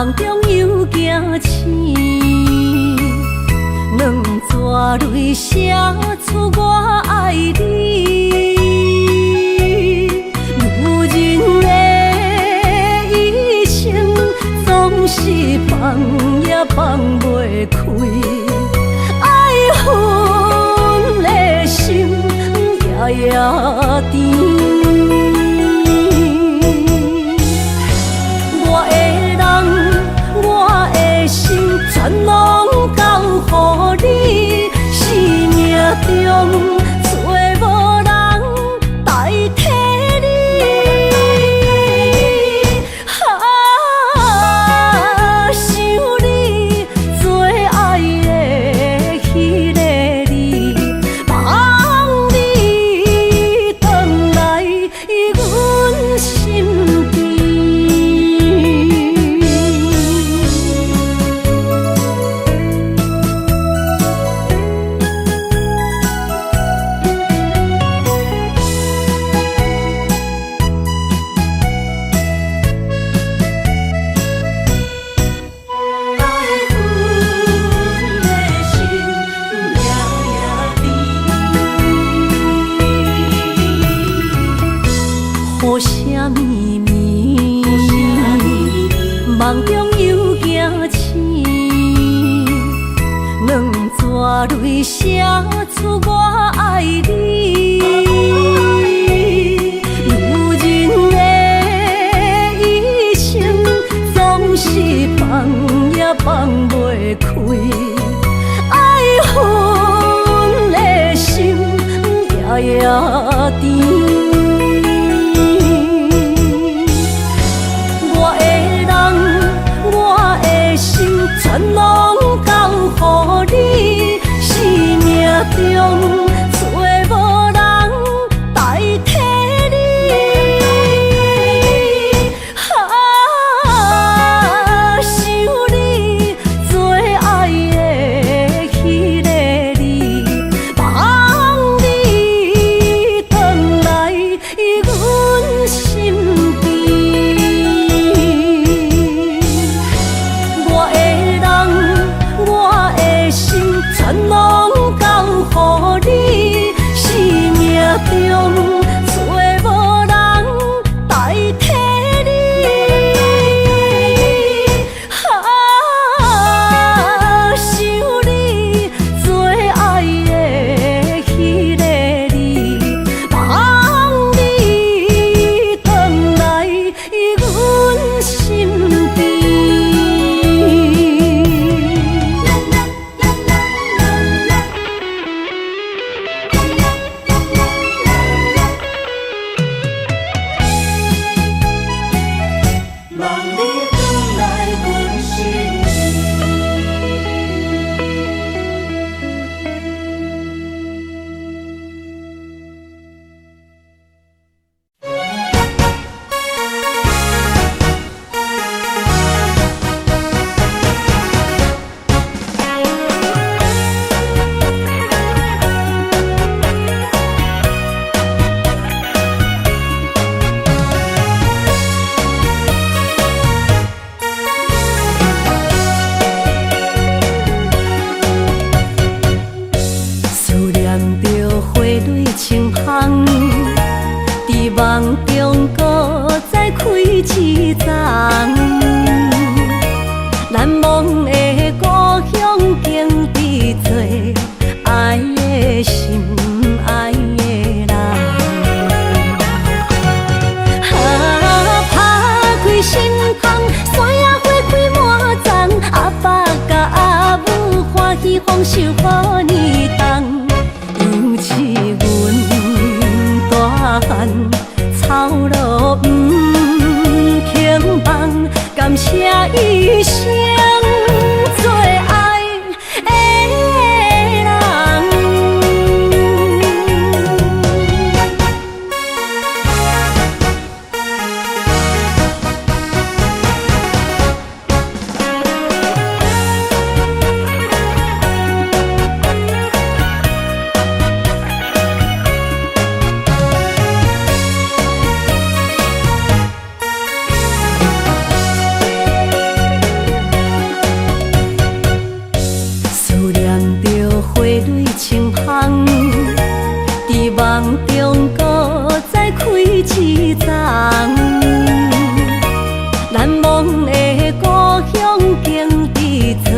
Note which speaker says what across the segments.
Speaker 1: 夢中又驚醒，兩逝淚寫出我愛你。女人的一生總是放也放袂開，愛恨的心夜夜甜。我的人，我的心，全攏交予你，生命中找無人代替你。啊，想你最愛的彼个你，望你轉來阮身邊。愛恨的心夜夜甜。雨聲綿綿，夢中又驚醒，兩逝淚寫出我愛你。女人的一生總是放也放袂開，愛恨的心夜夜甜。我的人，我的心，全攏交予你，生命中找無人代替你。啊，想你最愛的彼个你，望你轉來阮身邊。我的人，我的心，全攏交予你，生命中找無人代替你。啊，想你最愛的彼个你，望你轉來阮身邊。
Speaker 2: 望你轉來阮身邊。
Speaker 1: 思念著花蕊清芳，佇夢中閣再開一叢。難忘的故鄉景致多，愛的心，愛的人。啊，拍開心窗，山野花開滿叢，阿爸佮阿母歡喜豐收予年冬。猶似阮大漢，頭路毋肯放，感謝夢中閣再開一層。難忘的故鄉景致多，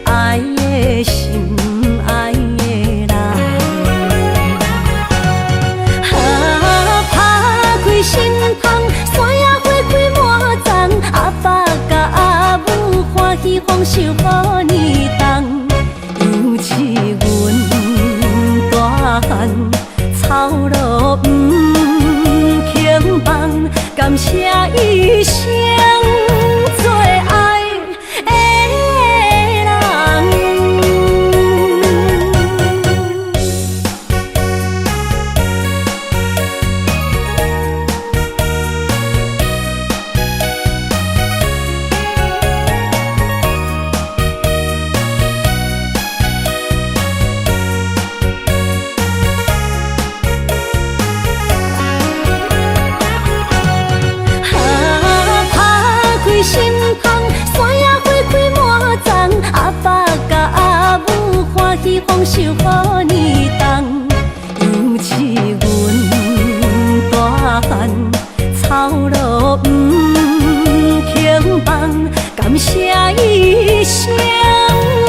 Speaker 1: 愛的心愛的人。啊，拍開心窗，山野花開滿叢，阿爸佮阿母歡喜豐收好年冬。猶似阮大漢，操勞毋肯放，感謝一生最愛的人。啊，拍開心窗，山野花開滿叢，阿爸佮阿母歡喜豐收好年冬。猶似阮大漢，操勞毋肯放，感謝一生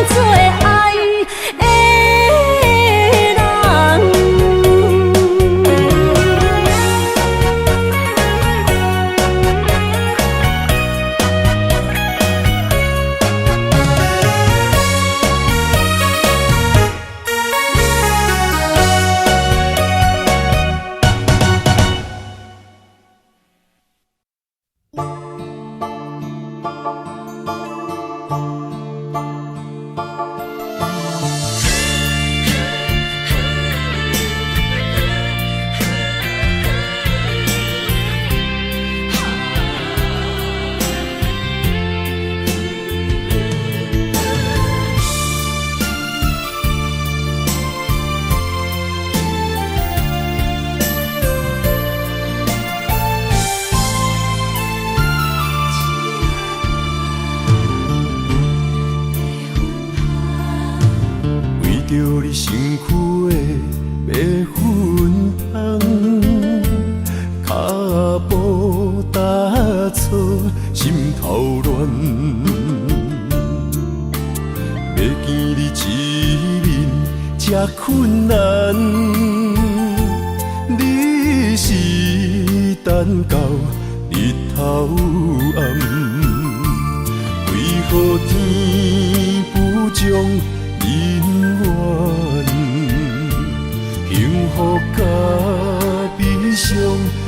Speaker 1: 最愛的人。
Speaker 2: 為著你身軀的白粉香，跤步踏錯，心頭亂。欲見你一面這困難，你是等到日頭暗，為何天不將姻緣，幸福佮悲傷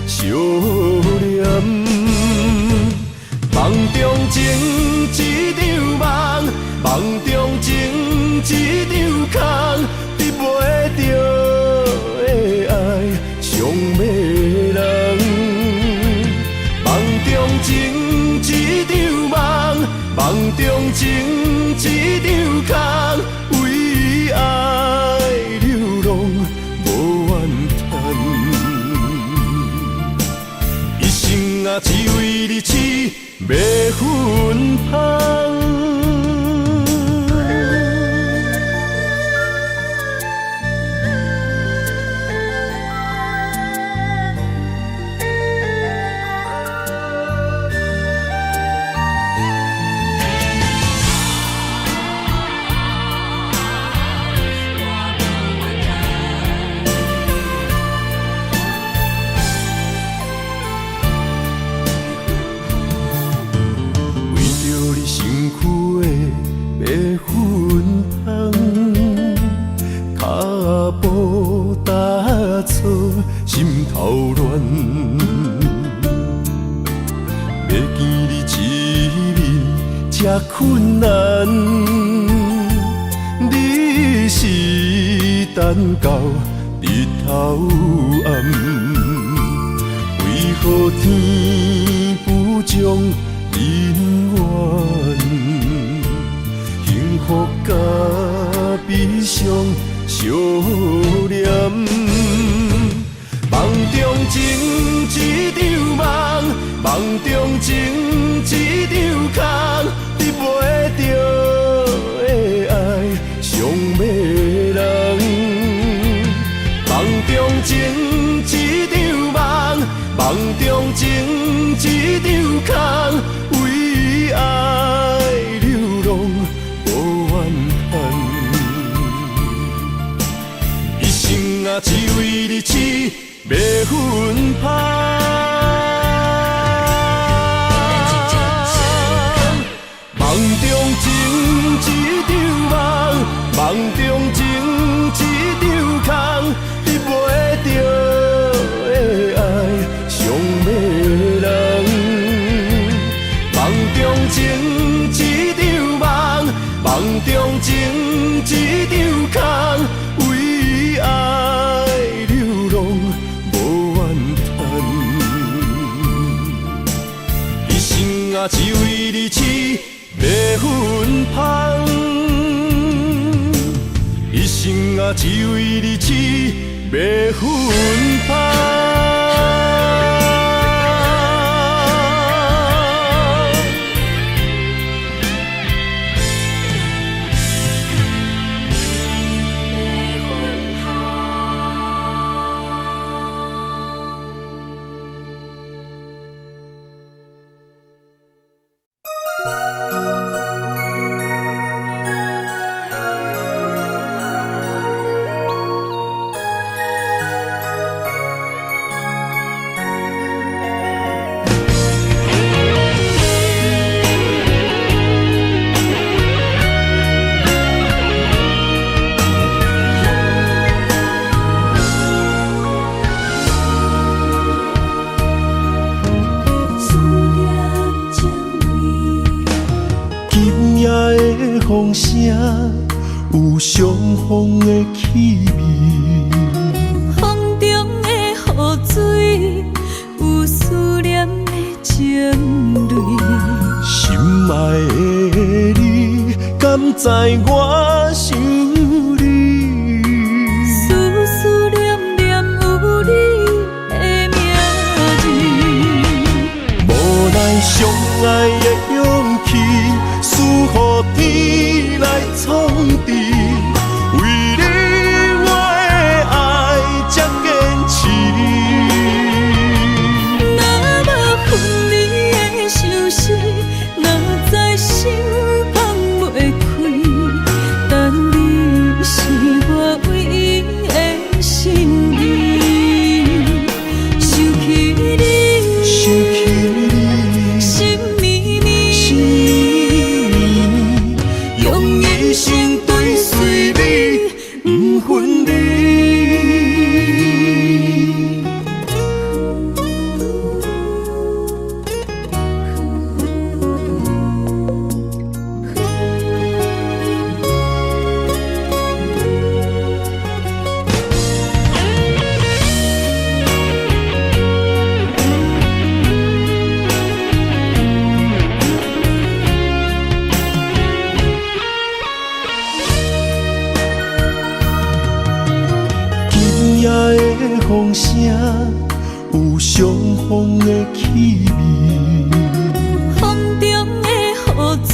Speaker 2: 相連。夢中情一場夢，夢中情一場空，得袂著的愛傷迷人。夢中情一場夢，夢中情一場空，為愛流浪無怨嘆。一生啊，只為你痴迷芬芳。為著你身軀的白粉香，跤步踏錯，心頭亂。欲見你一面這困難，你是等到日頭暗，為何天不將姻緣，幸福佮悲傷相連。夢中情一場夢，夢中情一場空，得袂著的愛傷迷人。夢中生啊，只為你痴迷芬芳。夢中情一場夢，夢中情一場空，得袂著的愛傷迷人。夢中情一場夢，夢中情一場空，為愛流浪無怨嘆。一生啊，只為你痴迷芬芳。一生啊，只為你痴迷芬芳。
Speaker 1: 思念情味。
Speaker 2: 今夜的風聲有傷風的氣味，
Speaker 1: 風中的雨水有思念的情淚。
Speaker 2: 心愛的你，敢知我想你？
Speaker 1: 思思念念有你的名字。
Speaker 2: 無奈相愛的勇氣，輸予天來創治。為你我的愛這堅持。
Speaker 1: 若無分離的相思，哪知心放袂開。但你是我唯一的心意。想起你，
Speaker 2: 想起你，
Speaker 1: 心绵绵，
Speaker 2: 心绵绵，用一生追隨你，不分離。今夜的風聲有傷風的氣味，
Speaker 1: 風中的雨水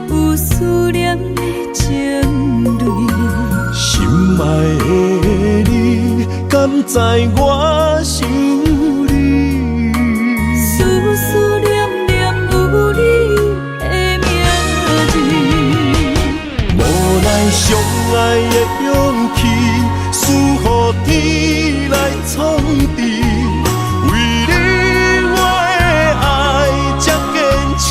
Speaker 1: 有思念的情淚。
Speaker 2: 心愛的你，敢知我想你？
Speaker 1: 思思念念有你的名字。
Speaker 2: 無奈相愛的勇氣，輸予天來創治。為你我的愛這堅持。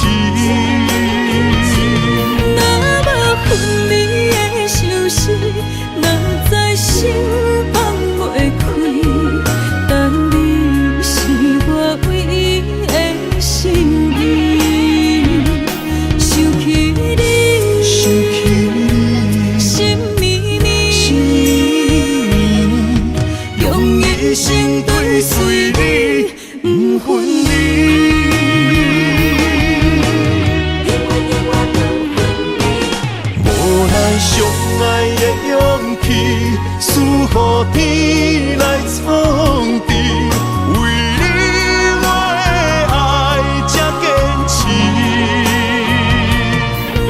Speaker 1: 若無分離的相思，哪知心放袂開。但你是我唯一的心意。想起你，
Speaker 2: 想起你，
Speaker 1: 心绵绵，
Speaker 2: 心绵绵，用一生追隨你，不分離。無奈相愛的勇氣，輸予天來創治。為你我的愛這堅持。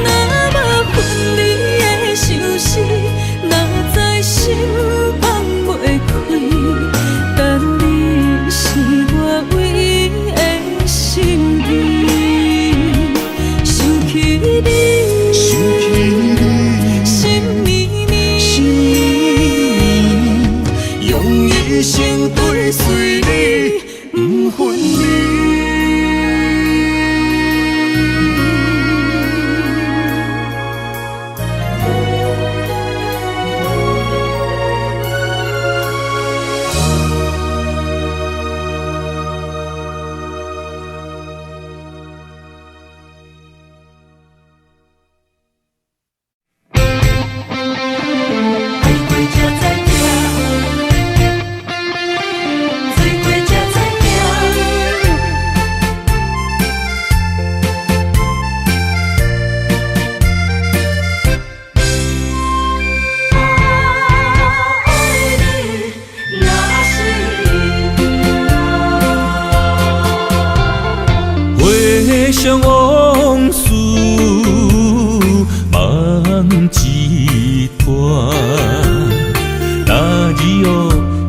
Speaker 1: 若無分離的相思，哪知心放袂開。但你是我唯一的心意。想起你，
Speaker 2: 想起你，
Speaker 1: 心绵绵，
Speaker 2: 心绵绵，一生追隨你，毋分離。
Speaker 3: 回想往事，梦一段，那日哦，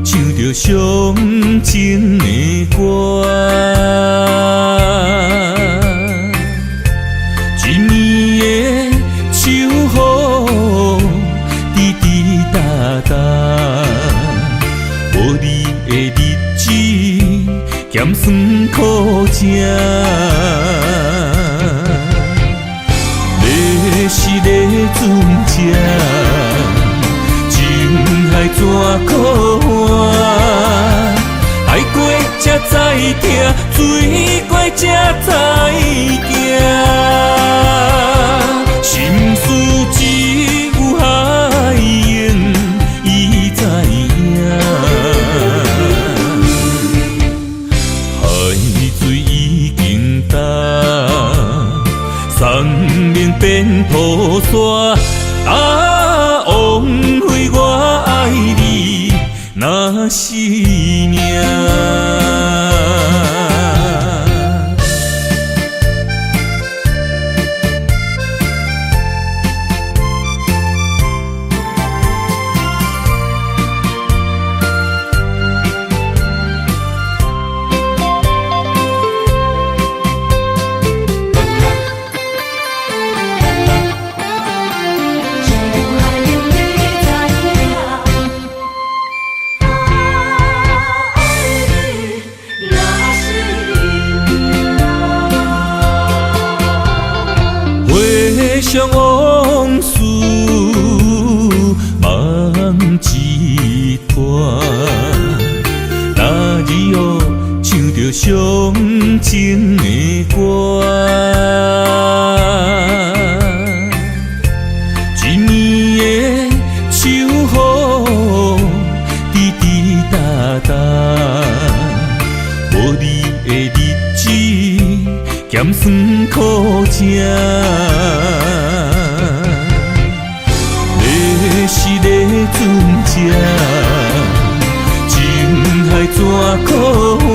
Speaker 3: 唱著伤情的歌，一暝的秋雨，滴滴答答，无你的日子，咸酸苦食。是咧船只，情海怎苦换？爱过才知疼，水过才知行。心事只有海湧伊知影。海水已經干，山盟變土沙，啊，枉費我愛你，若是命。回想往事，梦一段，那日哦，唱著伤情的歌，一暝的秋雨，滴滴答答，无你的日子，咸酸苦食。是咧船只，情海怎苦换？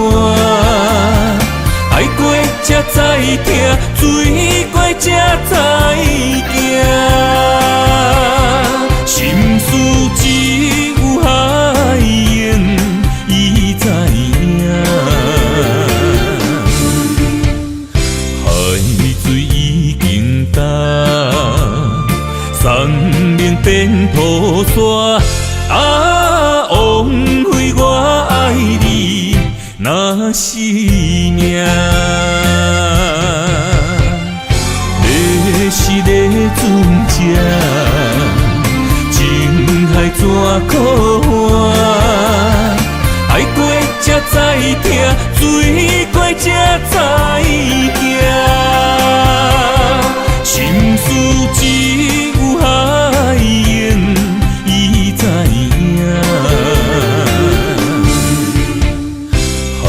Speaker 3: 爱过才知疼，水过才知行。心事只有海湧伊知影。海水已經干，山盟變土沙，啊，枉費我愛你，若是命。你是咧船只，情海怎苦换？愛過才知疼，水過才知行。心事只有海湧伊知影。海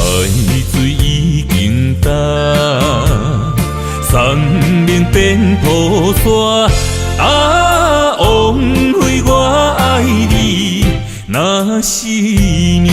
Speaker 3: 水已經干，山盟變土沙，啊，枉費我愛你，若是命。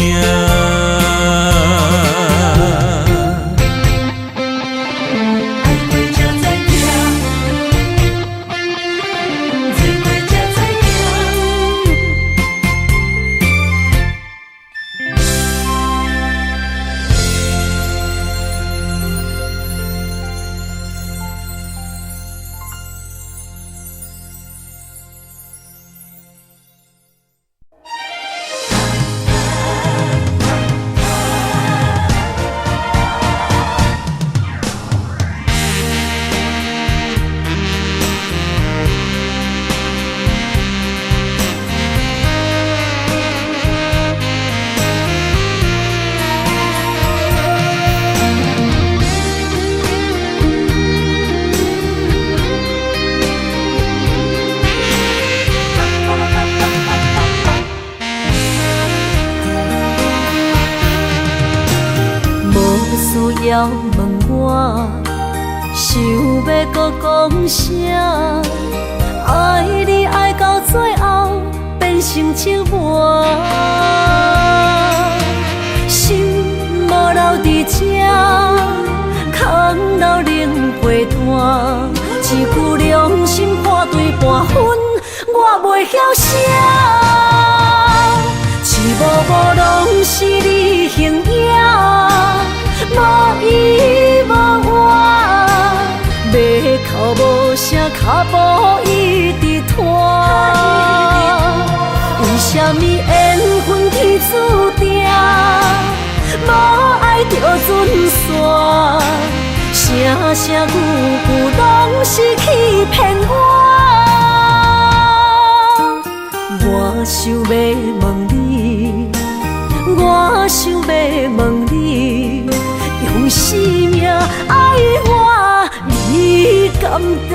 Speaker 1: 需要問我，想欲閣講啥？愛你愛到最後變成折磨，心無留佇這，空留冷被單，一句良心破碎半分，我袂曉寫。一幕幕攏是你形影，無依無倚，欲哭無聲，跤步一直拖。為啥物緣分天注定，無愛就準散，聲聲句句攏是欺騙我。我想欲問你，我想欲問你，用生命愛我，你敢當？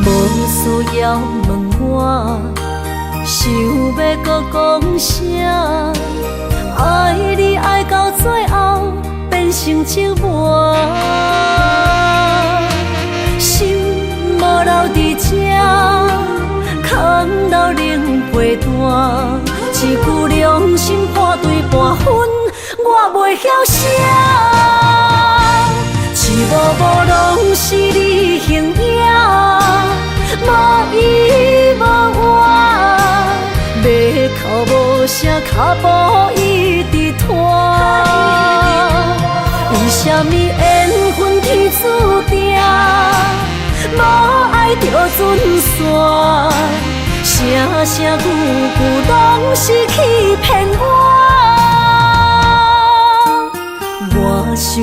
Speaker 1: 無需要問我，想欲閣講啥？愛你愛到最後變成折磨，心無留佇這，空留冷被單，一句良心破碎半分，我袂曉寫。一幕幕攏是你形影，無依無倚，欲哭無聲，跤步一直拖。為啥物緣分天注定，無愛就準散，聲聲句句攏是欺騙我。我想欲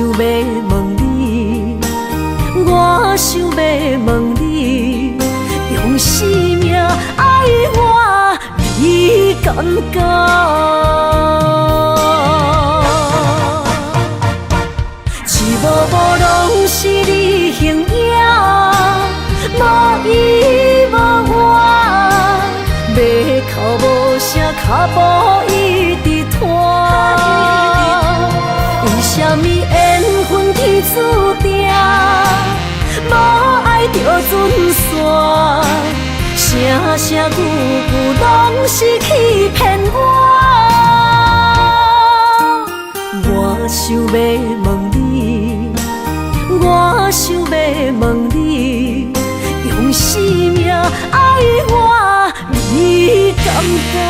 Speaker 1: 問你，我想欲問你，用生命愛我，你敢當？一幕幕攏是你形影，無依無倚，欲哭無聲，跤步一直拖。為啥物緣分天注定，無愛就準散，聲聲句句攏是欺騙我。我想欲問你，我想欲問你，用生命愛我，你敢當？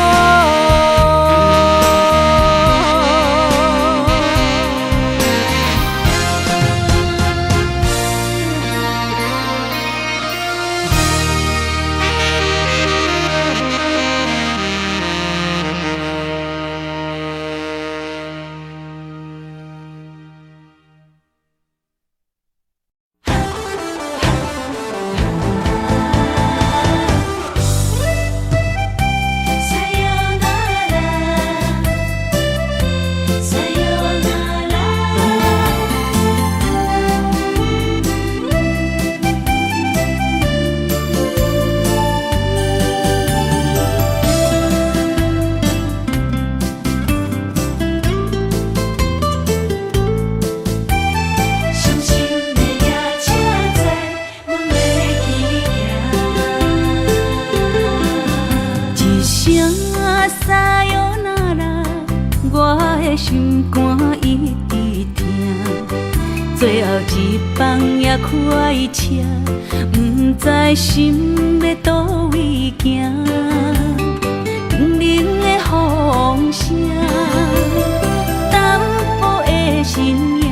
Speaker 4: 心肝一直疼，最後一班也開車，毋知心欲佗位行。冷冷的風聲，淡薄的身影，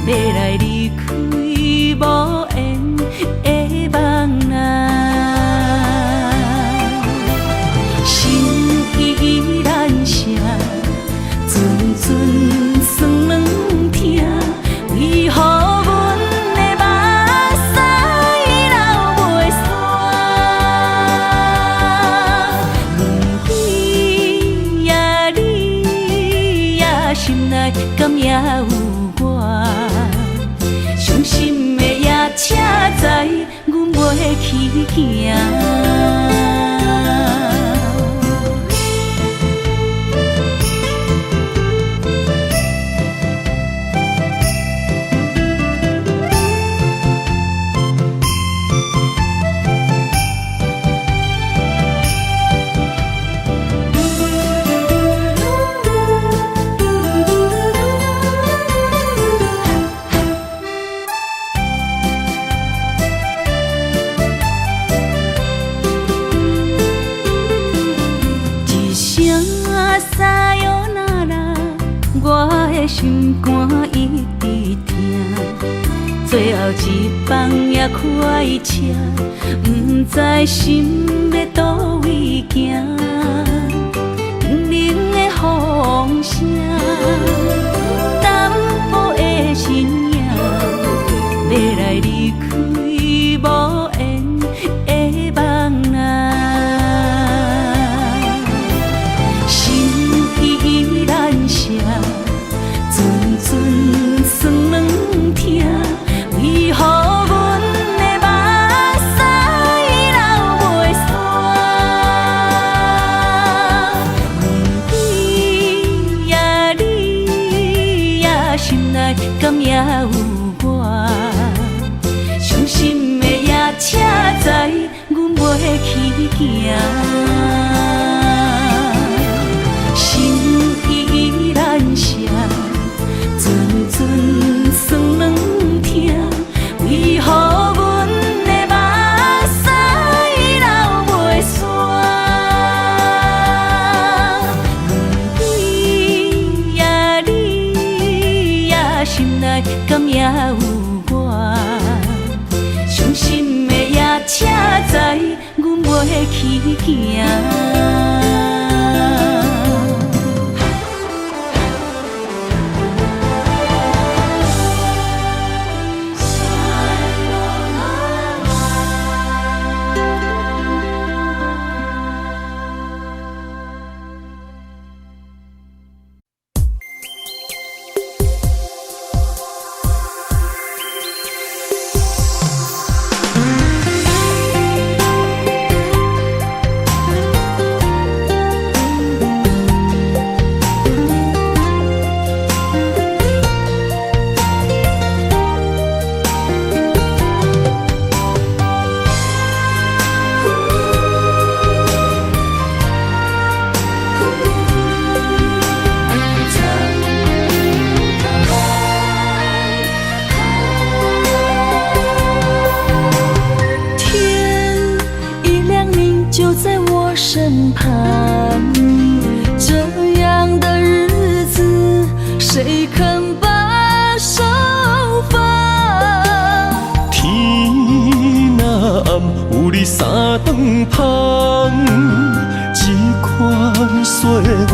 Speaker 4: 欲來離開無緣的夢啊。心意難捨，陣陣酸軟疼，為何心內敢猶有我？傷心的夜車知阮袂去行。一聲さよなら，我的心肝一直疼。最後一班也快車，毋知心欲佗位行。冷冷的風聲，淡薄的身影，欲來離開無緣的夢啊。心意難捨，陣陣酸軟疼，為何阮的目屎流袂煞？你呀你呀，心內敢猶有我？傷心的夜車知阮袂去行。心意難捨，陣陣酸軟疼，為何阮的目屎流袂煞？你呀你呀，心內敢猶有我？傷心的夜車知阮袂去行。
Speaker 1: 天一亮，你就在我身旁。這樣的日子，誰肯把手放？
Speaker 2: 天若暗，有你三頓芳，這款歲月，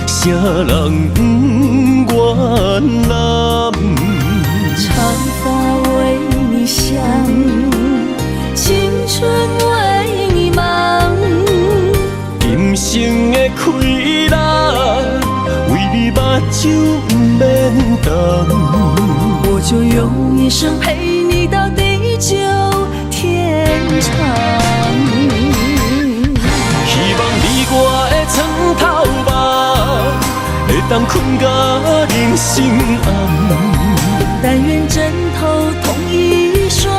Speaker 2: 啥人不願攬？
Speaker 1: 長髮為你想，青春為你忙。
Speaker 2: 今生的快樂，為你目睭毋免瞪。
Speaker 1: 我就用一生陪你到地久天長。
Speaker 2: 希望你我的床頭夢，會當睏到人生暗。
Speaker 1: 但願枕頭同一雙，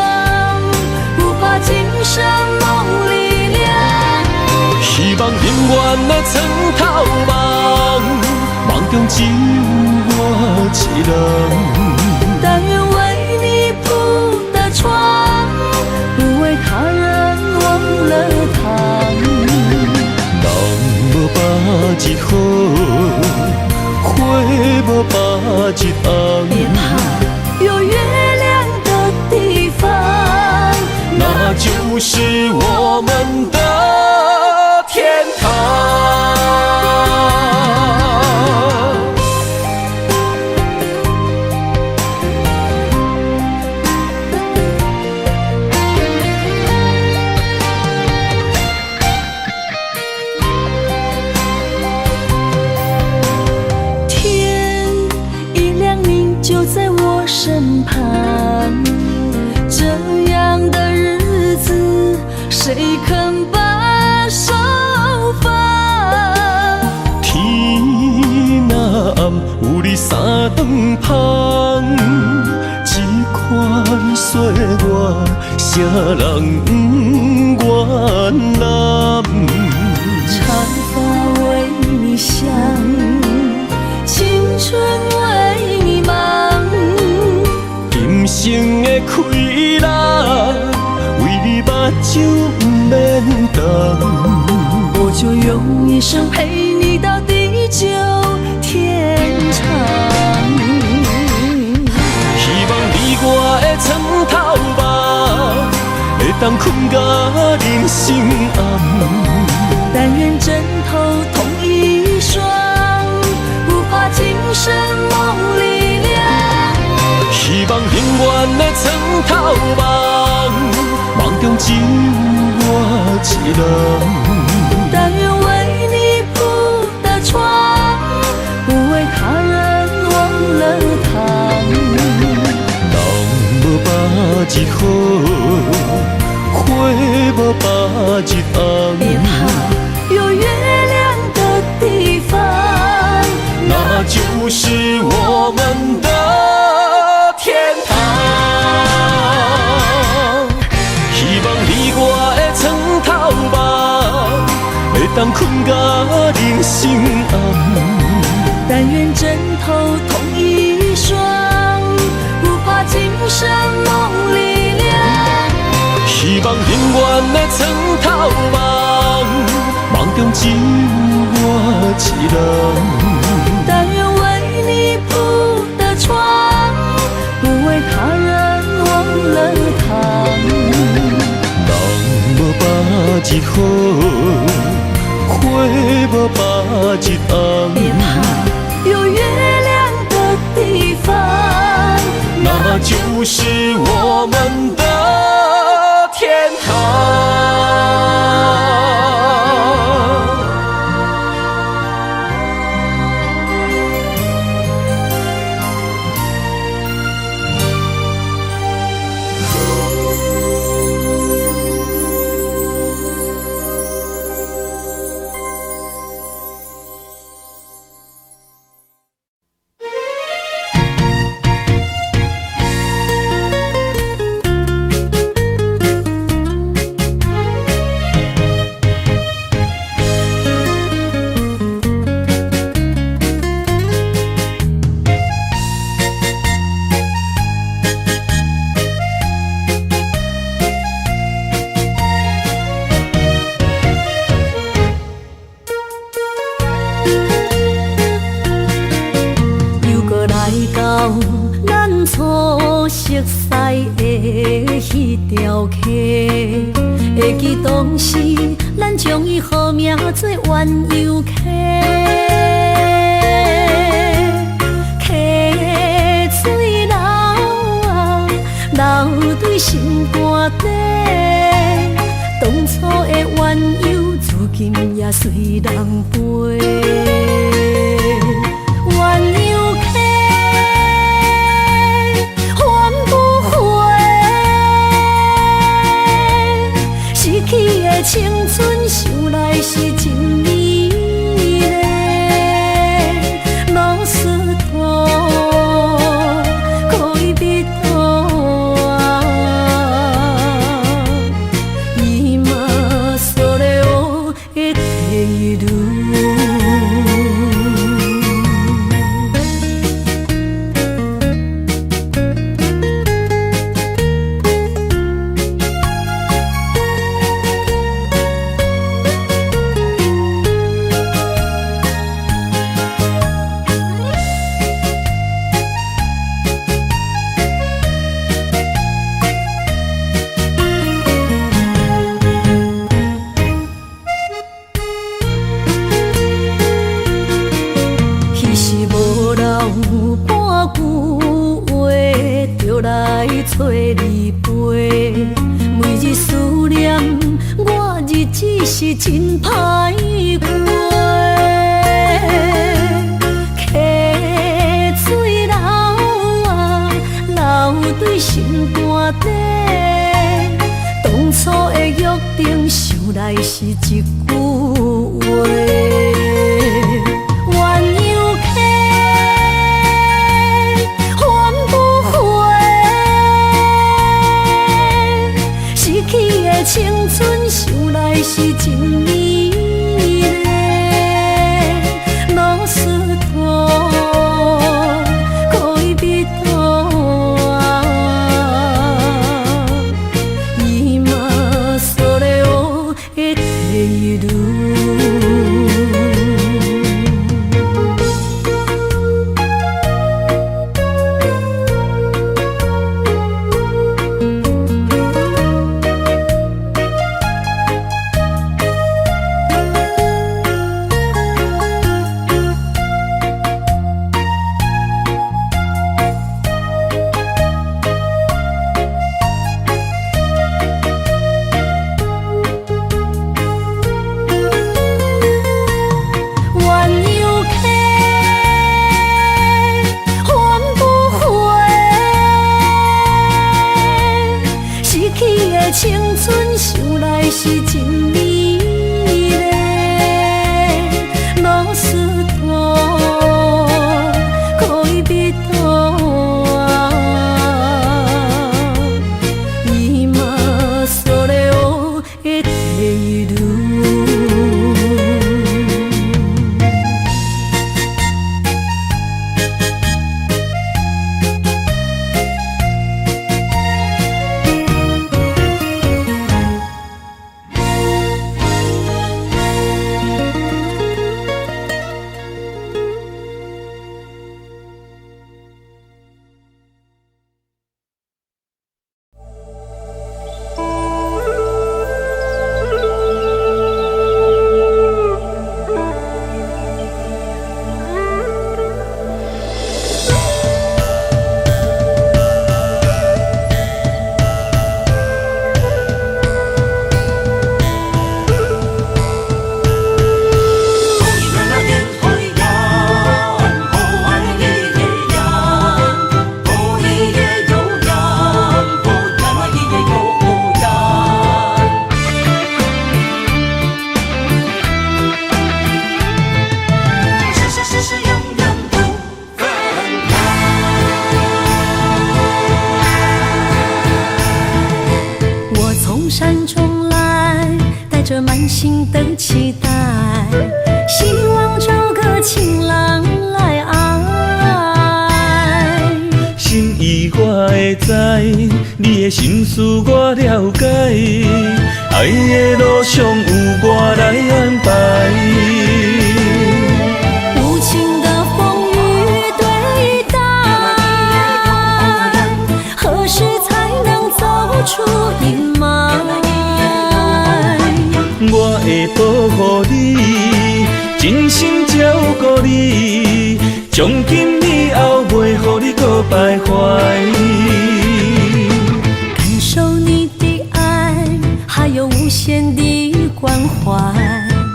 Speaker 1: 不怕今生夢裡涼。
Speaker 2: 希望永遠的床頭夢，夢中只有我一人。
Speaker 1: 但願為你鋪的床，不為他人忘了躺。
Speaker 2: 人無百日好，花無百日紅。
Speaker 1: 別怕，有月亮的地方，
Speaker 2: 那就是我們的天堂。
Speaker 1: 身旁。這樣的日子，誰肯把手放？
Speaker 2: 天若暗，有你三頓芳，這款歲月，啥人不願攬？
Speaker 1: 長髮為你想，青春為你忙。
Speaker 2: 今生的快樂，為你目睭毋免瞪。
Speaker 1: 我就用一生陪你到地久天長。
Speaker 2: 希望你我的床頭夢，會當睏到人生暗。
Speaker 1: 但願枕頭同一雙，不怕今生夢裡涼。
Speaker 2: 希望永遠的床頭夢，夢中只有我一人。
Speaker 1: 但願為你鋪的床，不為他人忘了躺。
Speaker 2: 人無百日好，花無百日紅。
Speaker 1: 別怕，有月亮的地方，
Speaker 2: 那就是我們的天堂。希望你我的床頭夢，會當睏到人生暗。
Speaker 1: 但願枕頭同一雙，不怕今生夢裡涼。
Speaker 2: 希望永遠的床頭夢，夢中只有我一人。
Speaker 1: 但願為你鋪的床，不為他人忘了躺。
Speaker 2: 人無百日好，花無百日紅。
Speaker 1: 別怕，有月亮的地方，
Speaker 2: 那就是我們的天堂。
Speaker 1: 又閣來到咱初熟似的彼條溪，會記當時咱將伊號名做鴛鴦溪，溪水流啊流對心肝底，當初的鴛鴦如今也隨人飛。鴛鴦溪，還不回，失去的青春，想來是真美麗。老實托，戀人啊，今それを得ている。彼時無人有半句話，就來找你陪。每日思念，我日子是真歹過。溪水流啊流心肝底。當初的約定，想來是一句話。鴛鴦溪，還不回，失去的青春，想來是真美麗。ロスト戀人は今それを得ている。鴛鴦溪，還不回，失去的青春，想來是真美麗。ロスト戀人は今それを得ている。我從山中來，帶著滿心的期待，希望找個情郎來愛。
Speaker 3: 心意我會知，你的心思我了解，愛的路上有我來安排。
Speaker 1: 無情的風雨對待，何時才能走出陰霾？
Speaker 3: 我會保護你，真心照顧你，從今以後袂予你閣徘徊。
Speaker 1: 感受你的愛，還有無限的關懷。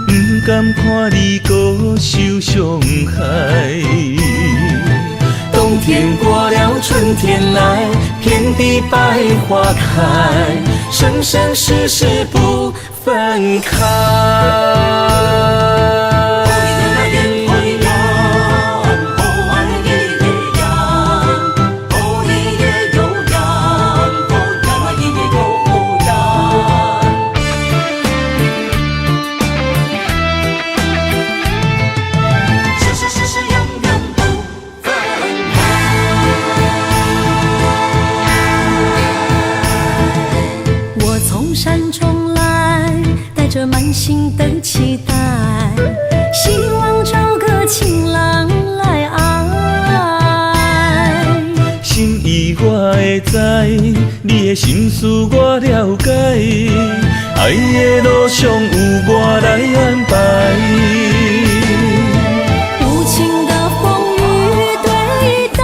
Speaker 3: 毋甘看你閣受傷害。冬天過了，春天來，遍地百花開，生生世世不分開。
Speaker 1: 我從山中來，帶著滿心的期待，希望找個情郎來愛。
Speaker 3: 心意我會知，你的心思我了解，愛的路上有我來安排。
Speaker 1: 無情的風雨對待，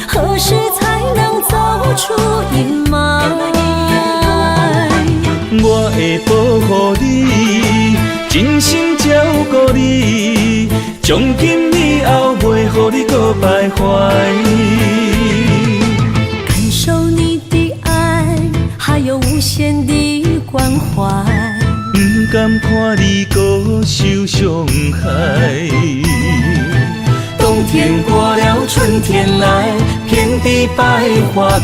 Speaker 1: 何時才能走出陰霾？
Speaker 3: 我會保護你，真心照顧你，從今以後袂予你閣徘徊。
Speaker 1: 感受你的愛，還有無限的關懷。
Speaker 3: 毋甘看你閣受傷害。
Speaker 2: 冬天過了，春天來，遍地百花開，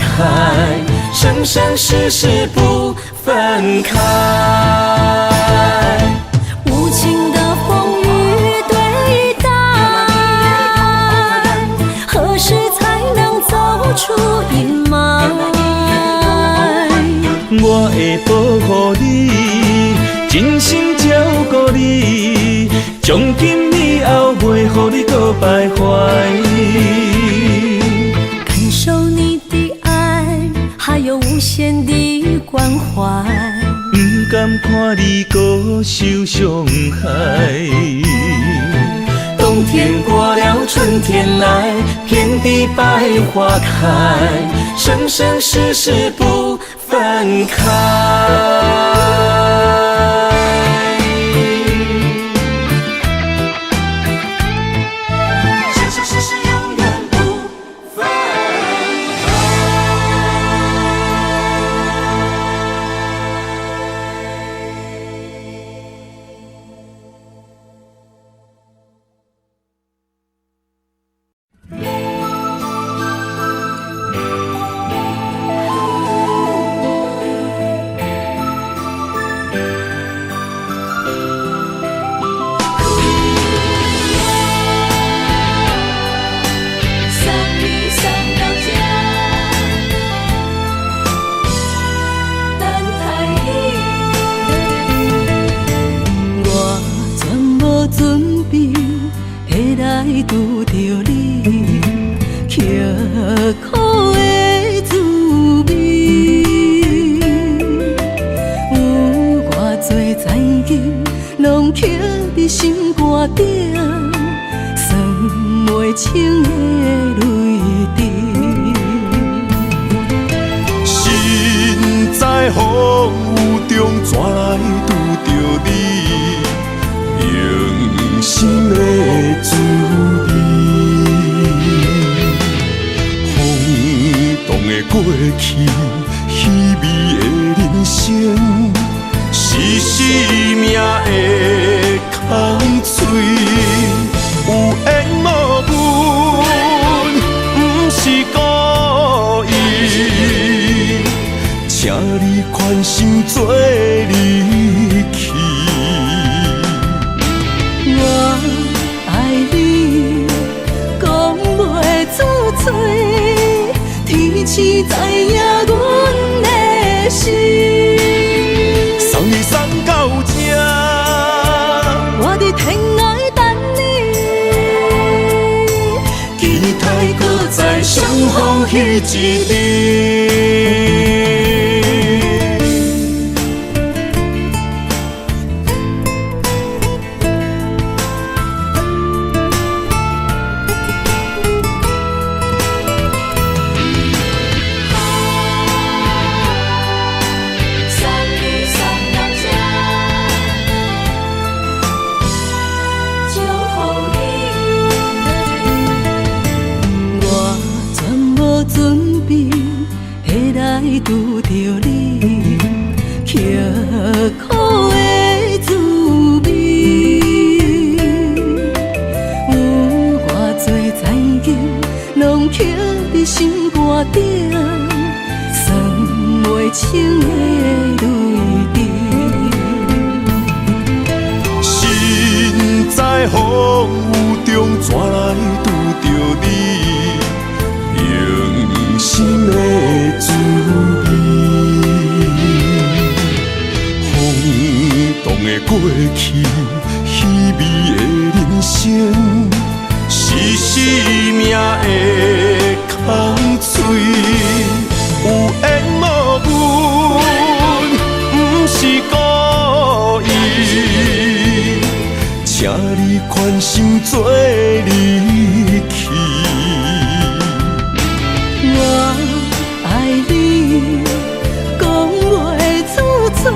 Speaker 2: 生生世世不分開。
Speaker 1: 無情的風雨對待，何時才能走出陰霾？
Speaker 3: 我會保護你，真心照顧你，從今以後袂予你閣徘徊。
Speaker 1: 感受你的愛，還有無限的關懷。
Speaker 3: 毋甘看你閣受傷害。
Speaker 2: 冬天過了，春天來，遍地百花開，生生世世不分開。生生世世永遠不分開。
Speaker 4: 送你送到這，等待你。
Speaker 1: 我全無準備會來拄著你，刻苦的滋味，有偌濟残金攏刻佇心肝頂，算袂清的淚滴。
Speaker 2: 身在風雨中，怎來拄著你？用心的滋味。風動的過去，稀微的人生，是生命的空喙。有緣無分，毋是故意。請你寬心做離去。
Speaker 1: 我愛你，講袂出嘴，天時知影阮的心。
Speaker 2: 送你送到這，
Speaker 1: 我佇天涯等你。
Speaker 2: 期待閣再相逢彼一日。
Speaker 4: 送你送到這，祝福你。
Speaker 1: 我全無準備會來拄著你，刻苦的滋味。有偌濟殘金攏刻佇心肝頂，算袂清的淚滴。
Speaker 2: 身在風雨中，怎來拄著你？用心的滋味。風動的過去，稀微的人生，是生命的空喙。有緣無分，毋是故意。請你寬心做離去。
Speaker 1: 我愛你，講袂出嘴，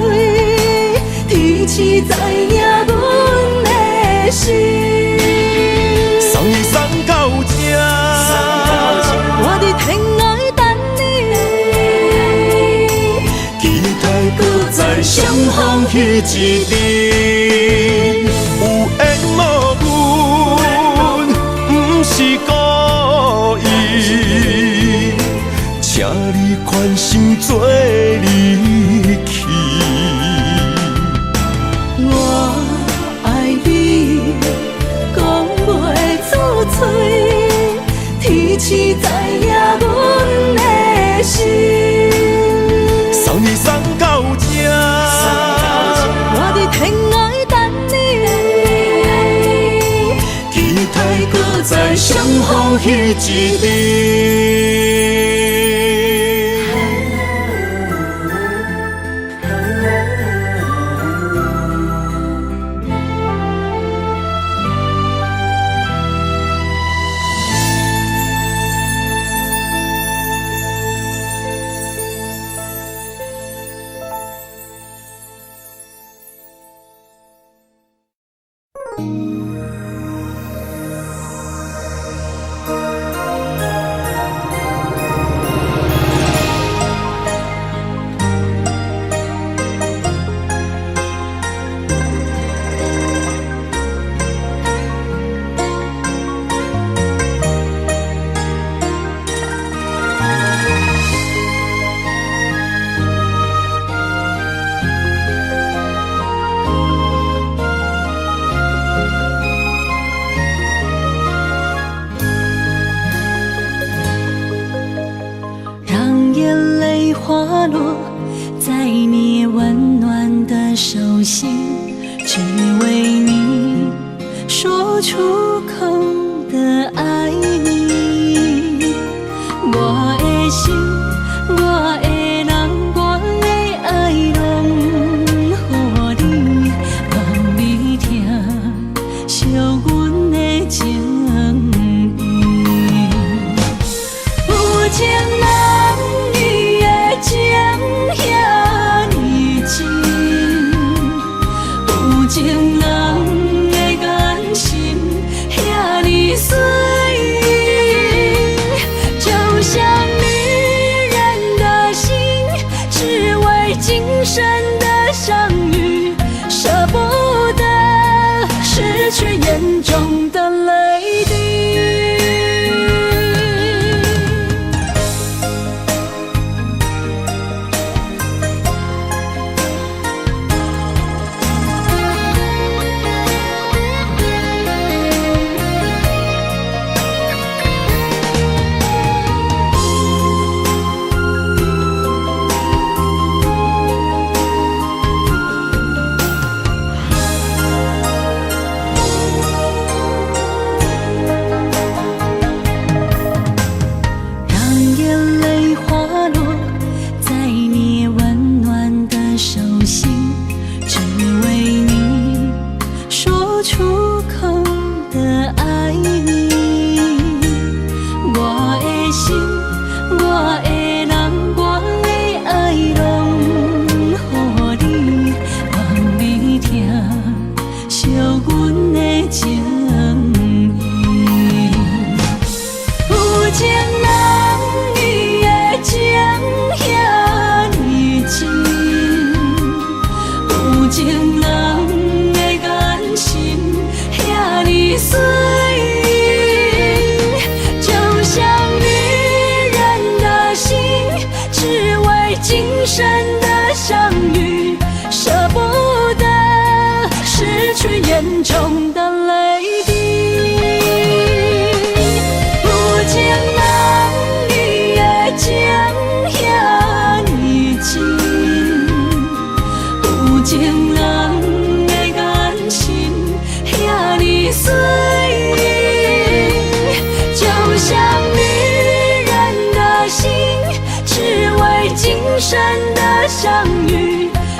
Speaker 1: 天時知影阮的心。
Speaker 2: 送你送到這，逢彼一日。有緣無分，毋是故意，請你寬心做離去。
Speaker 4: 我愛你，講袂出嘴，天時知影阮的心。
Speaker 2: 送你送到這，
Speaker 1: 我佇天涯等你。
Speaker 2: 期待閣再相逢彼一日。
Speaker 1: 讓眼淚滑落在你溫暖的手心，只為你說出口的愛你。我的心，我的人，我的愛，攏予你，望你疼惜阮的情意。有情人伊的情遐呢真，有情人的眼神遐呢媠，就像女人的心，只為今生的相遇，捨不得失去眼中的淚滴。讓眼淚滑落在你溫暖的手心，只為你說出口的愛你。我的心，我的人，我的愛，攏予你，望你疼惜阮的情意。有情人伊的情遐呢真，有情人的眼神遐呢媠，就像女人的心，只為今生的相遇，捨不得失去眼中的淚滴。有情人伊的情遐呢真，有情人的眼神遐呢媠，就像女人的心，只為今生的相遇，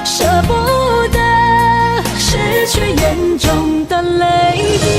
Speaker 1: 捨不得失去眼中的淚滴。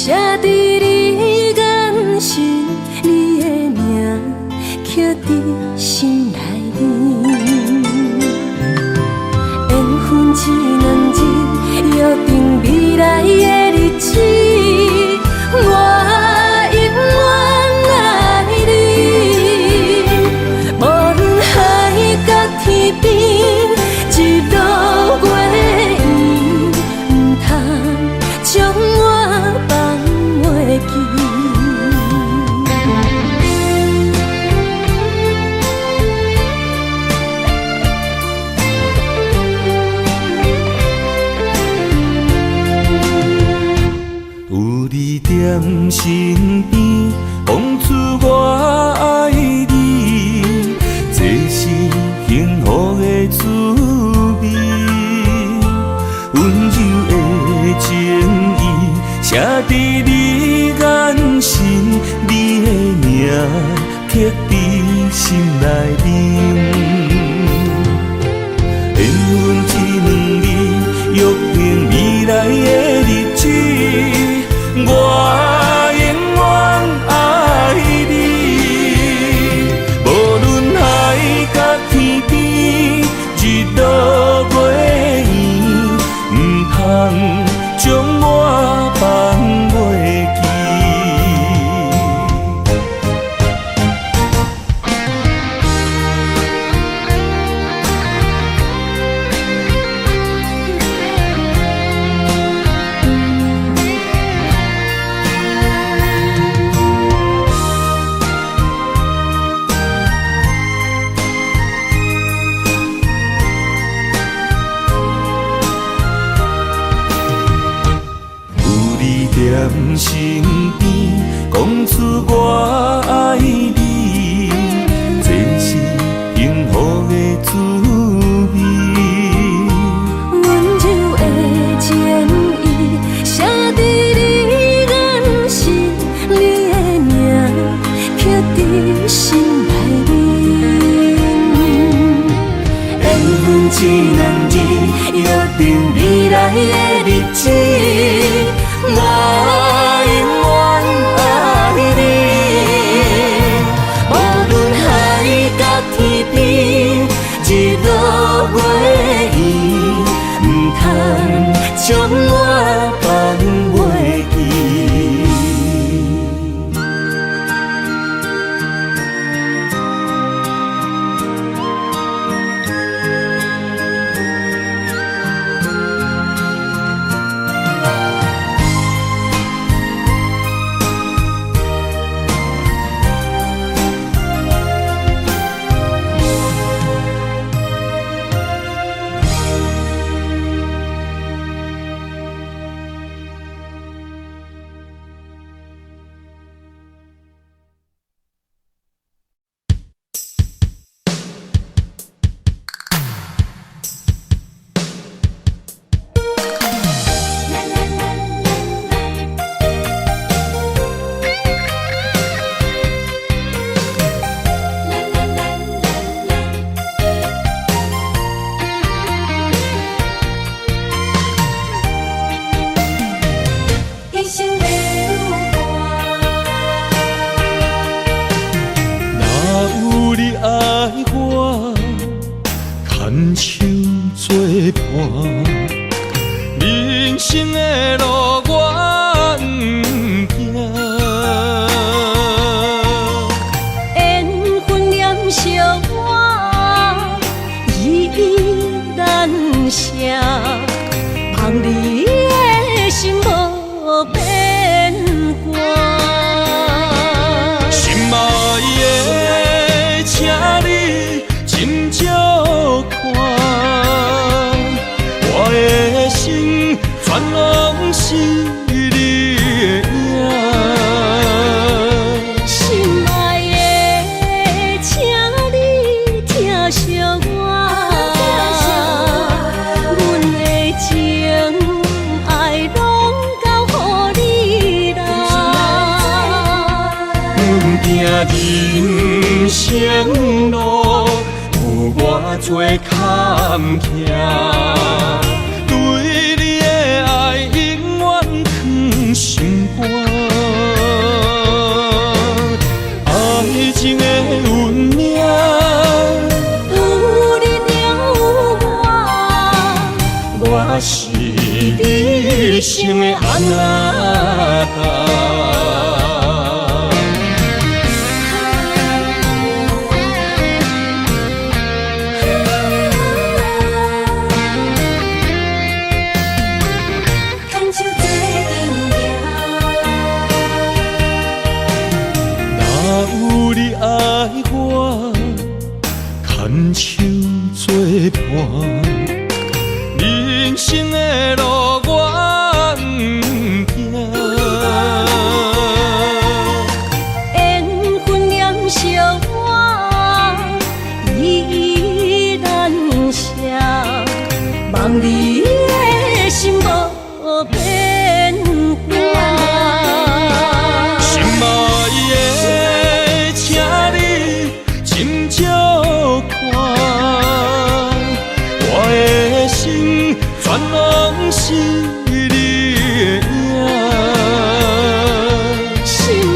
Speaker 1: 寫佇你眼神，你的名刻佇心內面。緣分這兩字，約定未來的日子，我永遠愛你。無論海角天邊，日落月圓，毋通將我放袂記。
Speaker 3: 有你踮身邊，講出我愛你，這是幸福的滋味。溫柔的情意，寫佇你眼神，你的名刻佇心內面。緣分這兩字，約定未來的日子，我永遠愛你。無論海角天邊，日落月圓，毋通將我放袂記。有你踮身邊，講出我愛你，這是幸福的滋味。
Speaker 1: 溫柔的情意，寫佇你眼神，你的名刻佇心內面。緣分這兩字，約定未來的日子，我永遠愛你。無論海角天邊，日落月圓，毋通將我放袂記。
Speaker 4: 一生的旅伴。
Speaker 2: 若有你愛我，牽手作伴，人生的路我毋驚。
Speaker 1: 緣分念相我，依依難捨，望你的心無變卦。
Speaker 2: 心愛的，請你斟酌看，我的心全攏是你的影。
Speaker 1: 心愛的，請你疼惜我，阮的情愛攏交予你啦。
Speaker 2: 阮行人生路，有偌濟坎坷，對你的愛永遠藏心肝。你一生的阿那达。
Speaker 1: 牵手做阵行。
Speaker 2: 若有你愛我，牽手做伴，人生的路我毋驚。
Speaker 1: 緣分念相我，依依難捨，望你的心無變化。
Speaker 2: 心愛的，請你斟酌看，我的心全攏是你的影。
Speaker 1: 心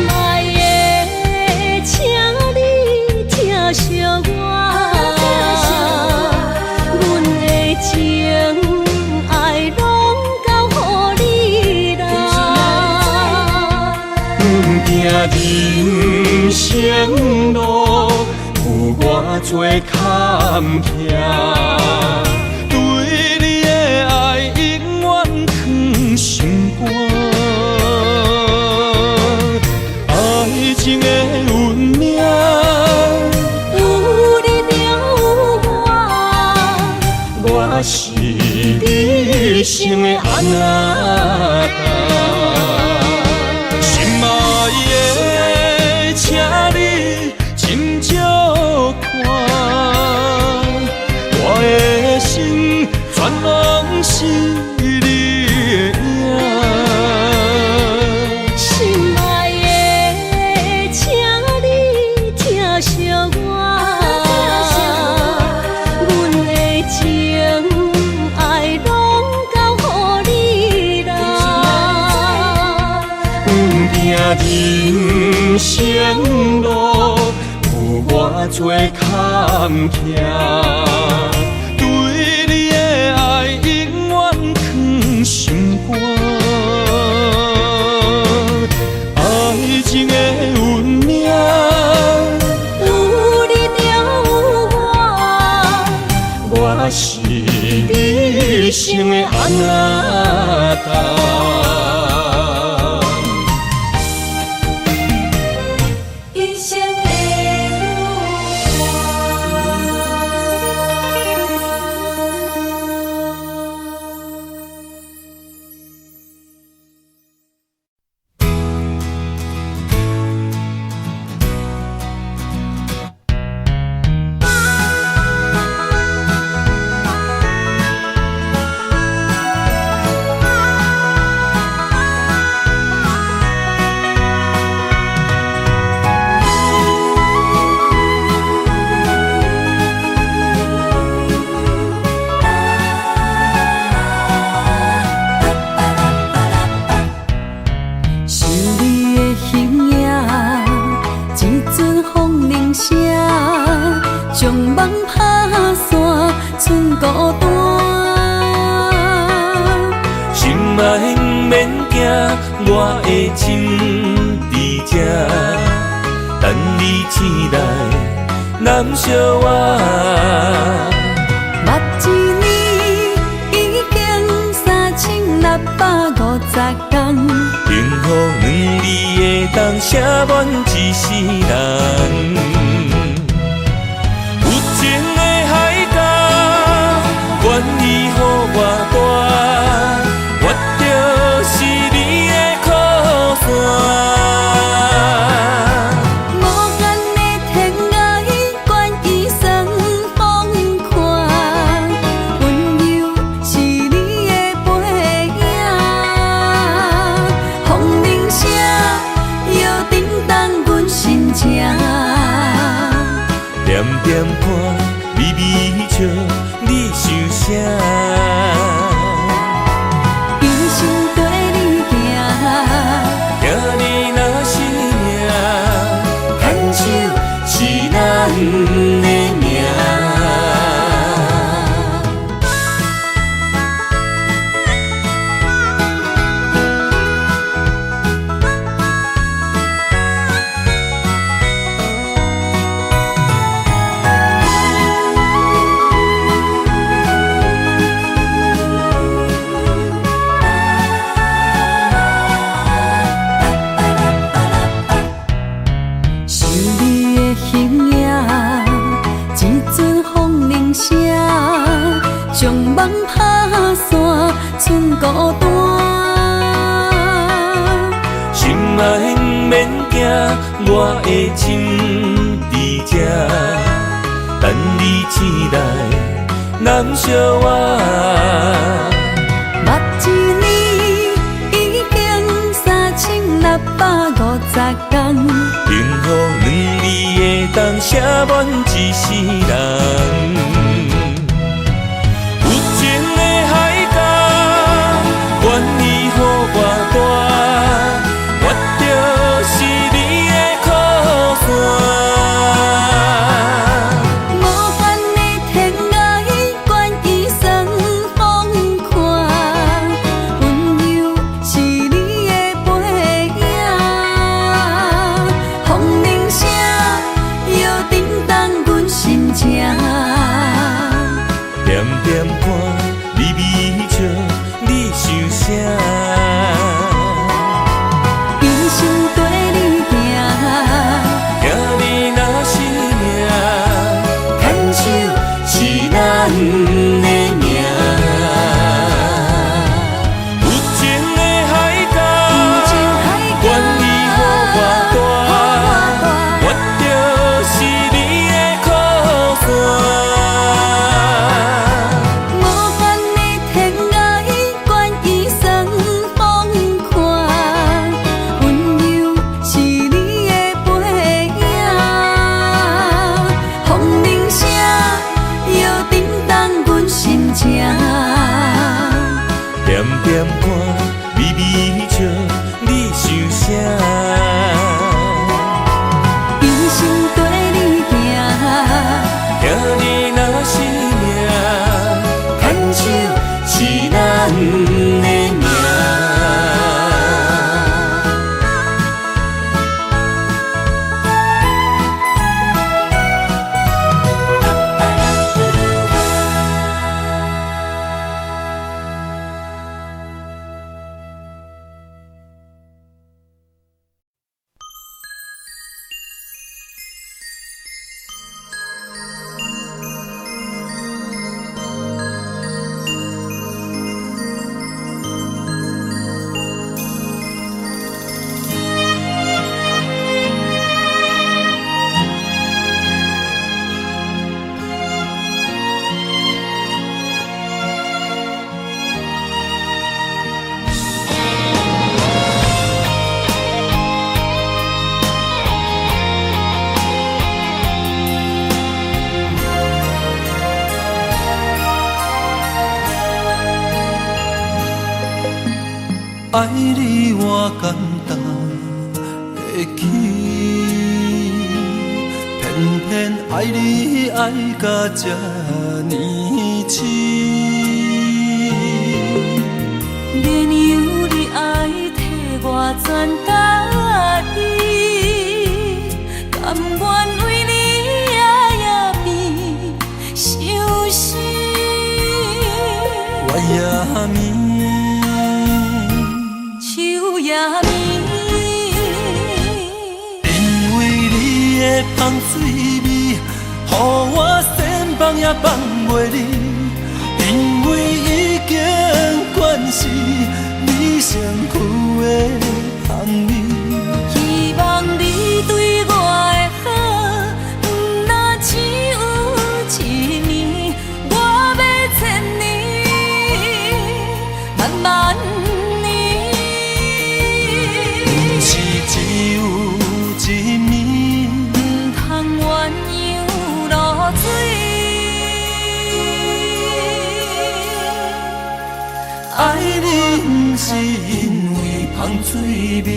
Speaker 1: 愛的，請你疼惜我，阮的情愛攏交予你啦。
Speaker 2: 不驚人生路有偌濟坎坷，對你的愛永遠藏心肝。愛情的運命，
Speaker 1: 有你就有我，
Speaker 2: 我是你一生的阿那達。心愛的，請你斟酌看，我的心全攏是你的影。
Speaker 1: 心愛的，請你疼惜我，阮的情愛攏交予你啦。
Speaker 2: 不驚人生路有偌濟坎坷，對你的愛永遠藏心肝。愛情的運命，
Speaker 1: 有你就有我，
Speaker 2: 我是你一生的阿那達。
Speaker 1: 一生的有我。
Speaker 4: 想你的形影，一阵风铃声，将梦拍散，剩孤单。
Speaker 3: 心愛毋免驚，我的情佇這，等你醒來，攬惜我。
Speaker 4: 目一年已經3650天，
Speaker 3: 幸福兩字會當寫滿一世人。有情的海角，願意予我帶，我就是你的靠山。
Speaker 4: 無限的天涯，願意算風寒，溫柔是你的背影。風鈴聲搖震動阮心情，
Speaker 3: 點點看，微微笑，你想啥？
Speaker 1: 算孤單。
Speaker 3: 心愛毋免驚，我的心佇這，等你醒來，攬惜我。
Speaker 1: 目一年已經3650天，
Speaker 3: 幸福兩字會當寫滿一世人。有情的海角，願意予我帶，我就是你的靠山。
Speaker 1: 無限的天涯，願意算風看，溫柔是你的背影，風鈴聲搖震動阮心情。
Speaker 3: 恬恬看你微笑，你想啥？
Speaker 1: 一生綴你行，
Speaker 3: 听你若是命，牵手是咱的命。有情的海角，願意予我帶，我就是你的靠山。
Speaker 1: 無限的天涯，願意算風看，溫柔是你的背影，風鈴聲搖震動阮心情。
Speaker 3: 恬恬看你微笑，你想啥？
Speaker 1: 一生綴你行，
Speaker 3: 聽你若是命，牽手是咱的命。
Speaker 2: 愛你我感動會起，偏偏愛你愛甲這呢癡。
Speaker 4: 免由你愛替我全家己，甘願為你夜夜變相思。
Speaker 2: 月也暝，
Speaker 4: 秋也暝，
Speaker 2: 因為你的芳水味，予我千放也放袂離。因為已經慣是你身軀的香味，
Speaker 4: 希望你對我的好，毋若只有一暝，我欲千年，萬萬年。
Speaker 2: 毋是只有一暝，
Speaker 4: 毋通鴛鴦落水。
Speaker 2: 愛你毋是因為芳水味。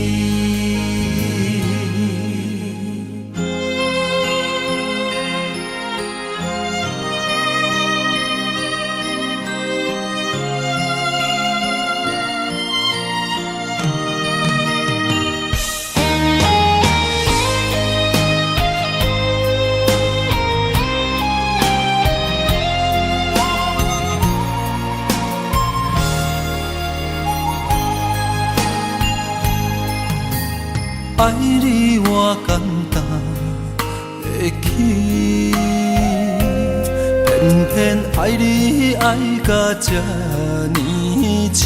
Speaker 2: 愛你我感動會起，偏偏愛你愛甲這呢癡。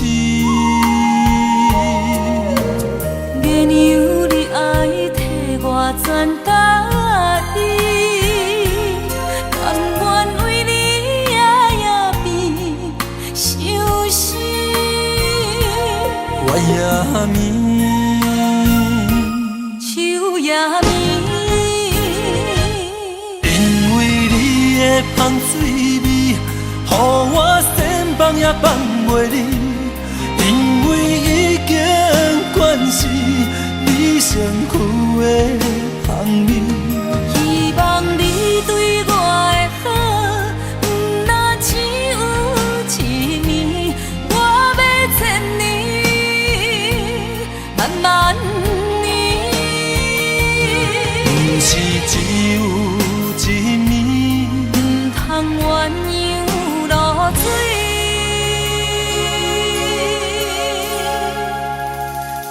Speaker 3: 葉暝。
Speaker 1: 秋葉暝。
Speaker 3: 因為你的芳水味，予我想放也放袂離。因為已經慣是你身軀的香味。
Speaker 1: 希望你對我的好，毋若只有一暝，我欲千年，萬萬年。
Speaker 3: 毋是只有一暝，
Speaker 1: 毋通鴛鴦落水。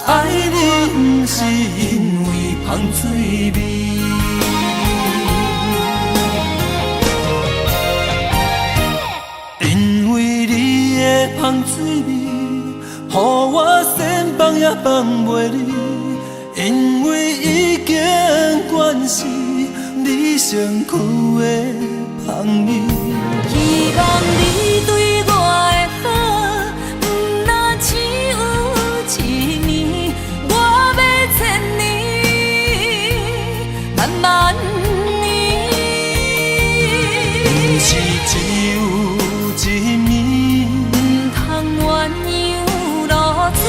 Speaker 3: 愛你毋是因為芳水味。因為你的芳水味，予我想放也放袂離。因為已經慣是你身軀的香味。
Speaker 1: 希望你對我的好，毋若只有一暝，我欲千年，萬萬年。
Speaker 3: 毋是只有一暝，
Speaker 1: 毋通鴛鴦落水。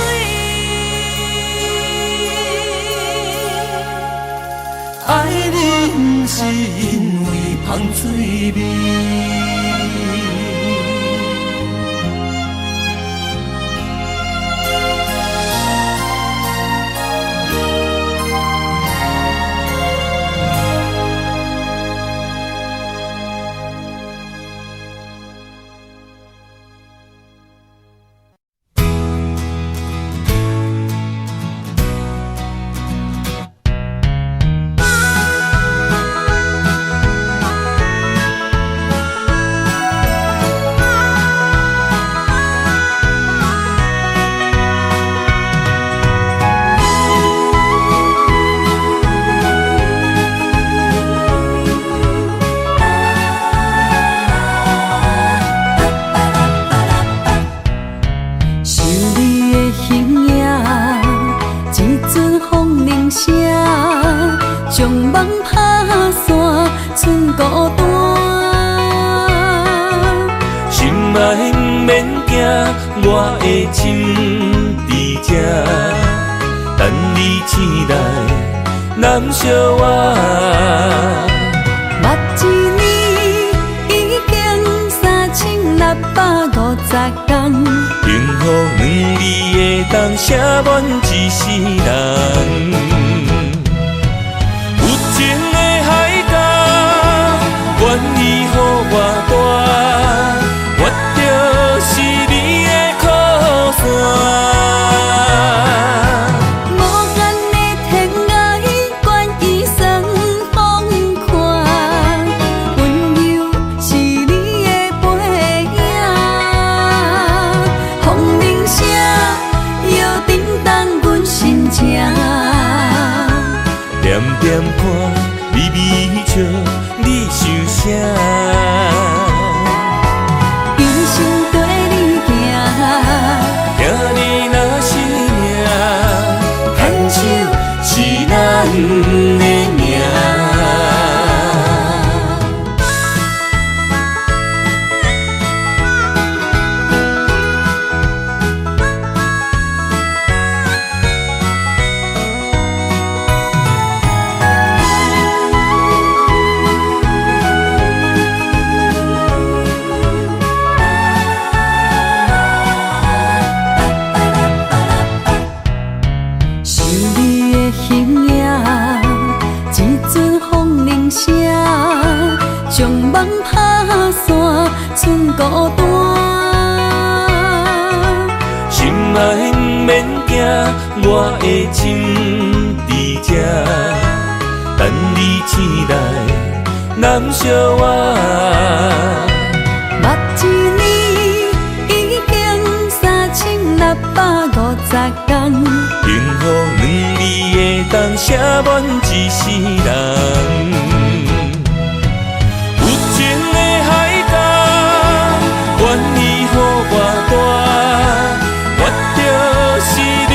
Speaker 3: 愛你毋是因為芳水味。
Speaker 1: 想你的形影，一阵风铃声，将梦拍散，剩孤单。
Speaker 3: 心爱毋免惊，我的心佇這，等你醒來，攬惜我。
Speaker 1: 目一年已經3650天，
Speaker 3: 幸福兩字會當寫滿一世人。有情的海角，願意予我帶，我就是你的靠山。
Speaker 1: 無限的天涯，願意算風寒，溫柔是你的背影。風鈴聲又震動阮心情。
Speaker 3: 点点看你微笑，你想啥？
Speaker 1: 一生跟你行，
Speaker 3: 听你若是命，牵手是咱的命。
Speaker 1: 想你的形影，一阵風鈴聲，將夢拍散，剩孤單。
Speaker 3: 心愛毋免驚，我的心佇這，等你醒來，攬惜我。
Speaker 1: 目一年已經3650天，
Speaker 3: 幸福兩字會當寫滿一世人。有情的海角，願意予我帶，我就是你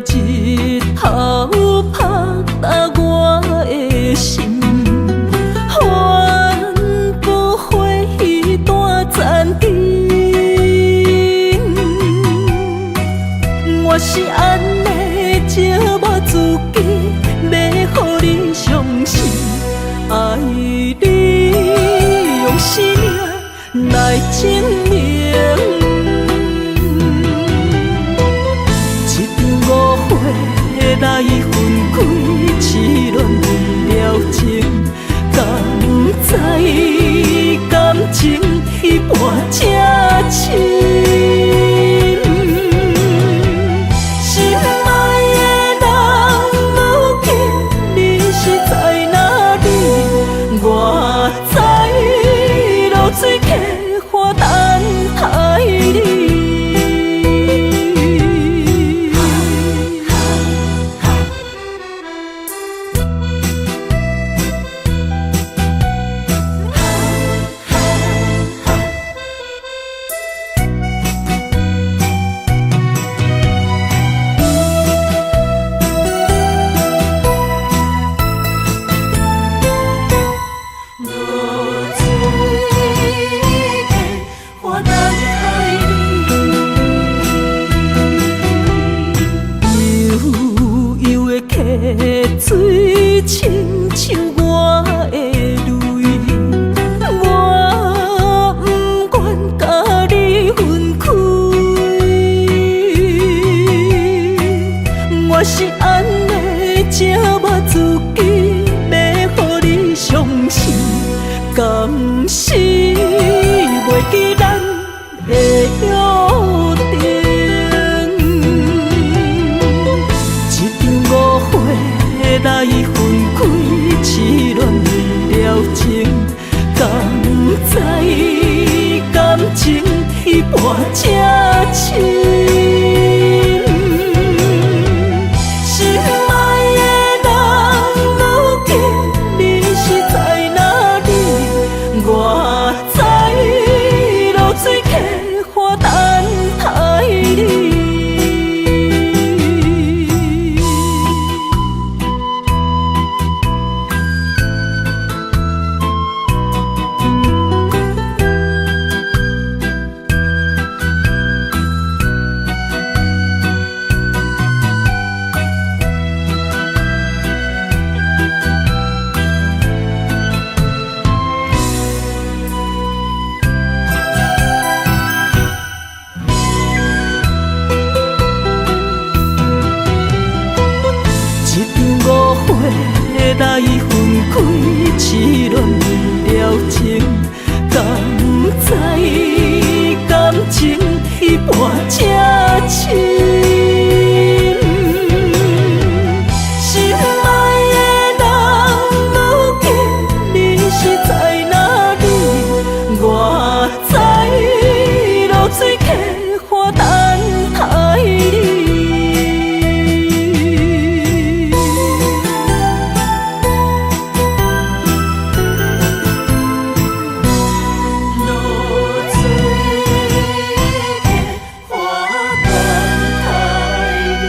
Speaker 4: 日頭拍打我的心，反不悔彼段殘情。我是按呢折磨自己，欲予你傷心，愛你用生命來證明。一場誤會來分開，痴戀為了情，敢知感情彼半這深。心愛的人，如今你是在哪裡？我知落水溪岸等待你。落水溪岸等待你。悠悠的溪水，親像我的淚，我不願佮你分開。我是按呢折磨自己，欲予你傷心，敢是袂記咱的約定。一場誤會來分開，痴戀為了情，敢知感情彼半這深。心愛的人，如今你是在哪裡？我知落水溪岸等待你。一場誤會來分開，痴戀為了情，敢知感情彼半這深。心愛的人，如今你是在哪裡？我知落水溪岸等待你。落水溪岸等待你。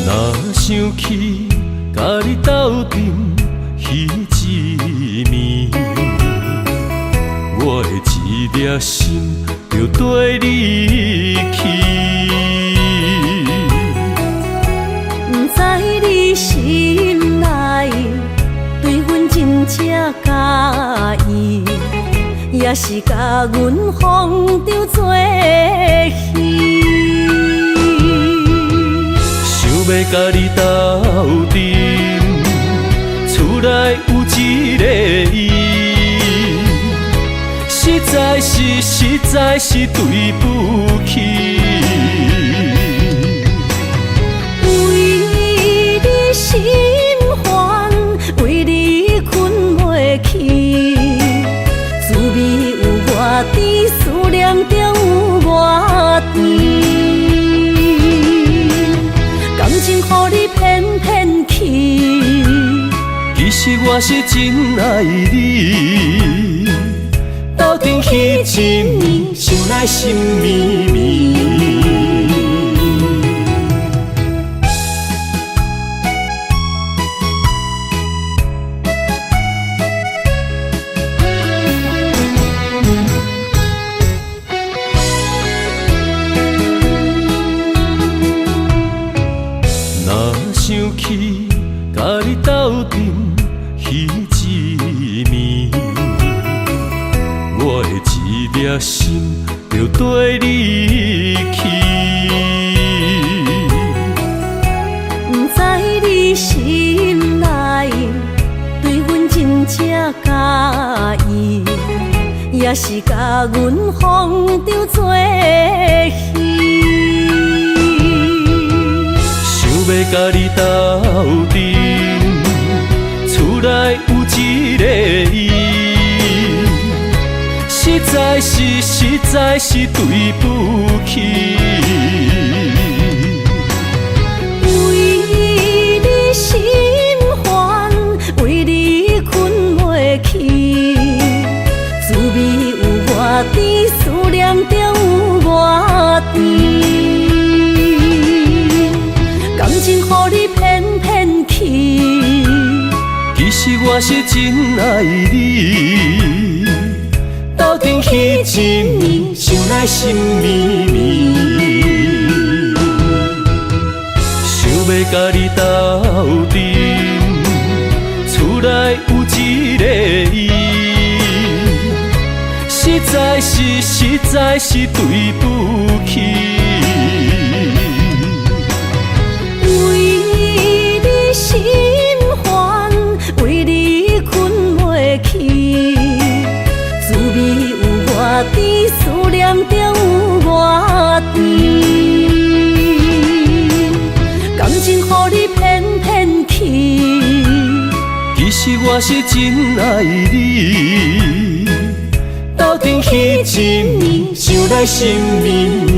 Speaker 3: 若想起佮你鬥陣彼一暝，我的一粒心就綴你去。
Speaker 1: 不知你心內對阮真正佮意，抑是共阮風中做戲。
Speaker 3: 想欲佮你鬥陣，厝內有一个伊。在是實在是對不起。
Speaker 1: 為你心煩，為你睏袂去，滋味有偌甜，思念中有偌甜。感情予你騙騙去，
Speaker 3: 其實我是真愛你。鬥陣彼一暝，想來心綿綿。若想起佮你鬥陣彼一暝，我的一粒心就綴你去。
Speaker 1: 毋知你心內對阮真正佮意，抑是共阮風中做戲。
Speaker 3: 想欲佮你鬥陣，厝內有一個伊，實在是實在是對不起。
Speaker 1: 為你心煩，為你睏袂去，滋味有偌甜，思念中有偌甜。感情予你騙騙去，
Speaker 3: 其實我是真愛你。鬥陣彼一暝，想來心綿綿。想欲佮你鬥陣，厝內有一個伊，實在是實在是對不起。
Speaker 1: 為你心煩，為你睏袂去，滋味有偌甜，思念中有偌甜。感情予你騙騙去，
Speaker 3: 其實我是真愛你。鬥陣彼一暝，想來心綿綿。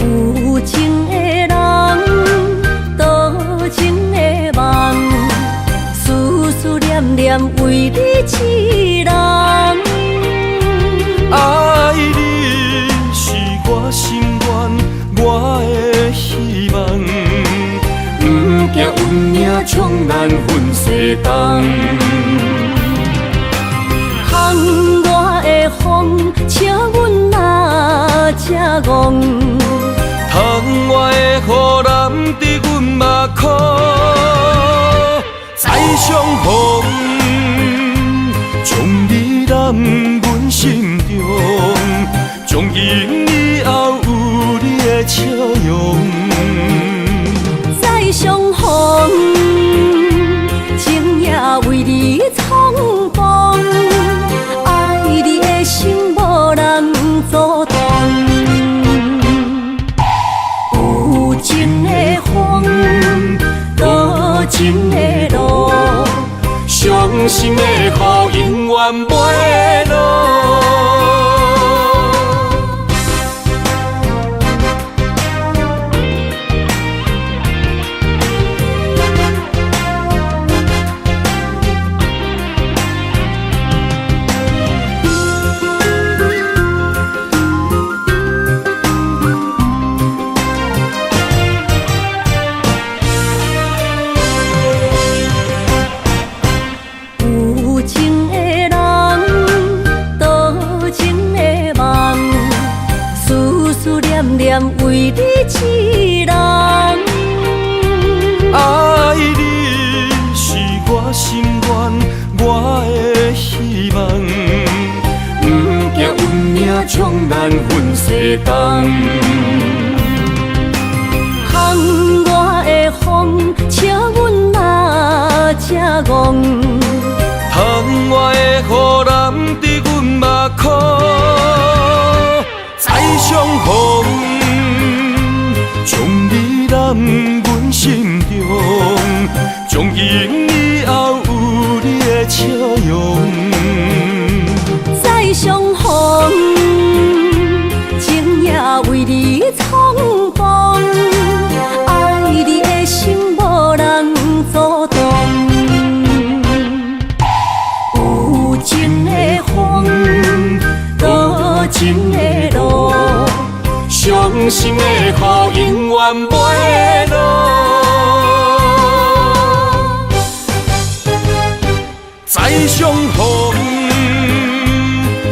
Speaker 1: 有情的人，多情的夢，思思念念為你一人。
Speaker 3: 愛你是我心願，我的希望。毋驚運命將咱分西東。
Speaker 1: 窗外的風，笑阮若這戇。
Speaker 3: 窗外的雨淋伫阮目眶，再相逢，將你揽阮心中，從今以後有你的笑容。
Speaker 1: 再相逢，情也為你重逢，愛你的心無人阻擋。有情的風，多情的路，
Speaker 3: 傷心的雨永遠袂落。將難分西東。
Speaker 1: 窗外的風，笑阮若這戇。
Speaker 3: 窗外的雨淋佇阮目眶，再相逢，將你攬阮心中，從今以後有你的笑容。
Speaker 1: 再相逢，情也為你重逢，愛你的心無人阻擋。有情的風，多情的路，
Speaker 3: 傷心的雨永遠袂落。再相逢，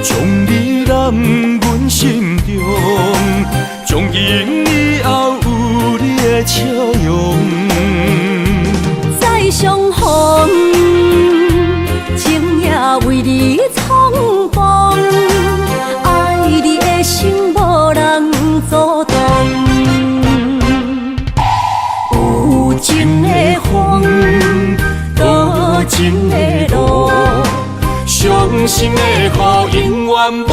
Speaker 3: 將你攬阮心中，從今以後有你的笑容。
Speaker 1: 再相逢，情也為你重逢，愛你的心無人阻擋。有情的風，多情的路，
Speaker 3: 傷心的雨永遠袂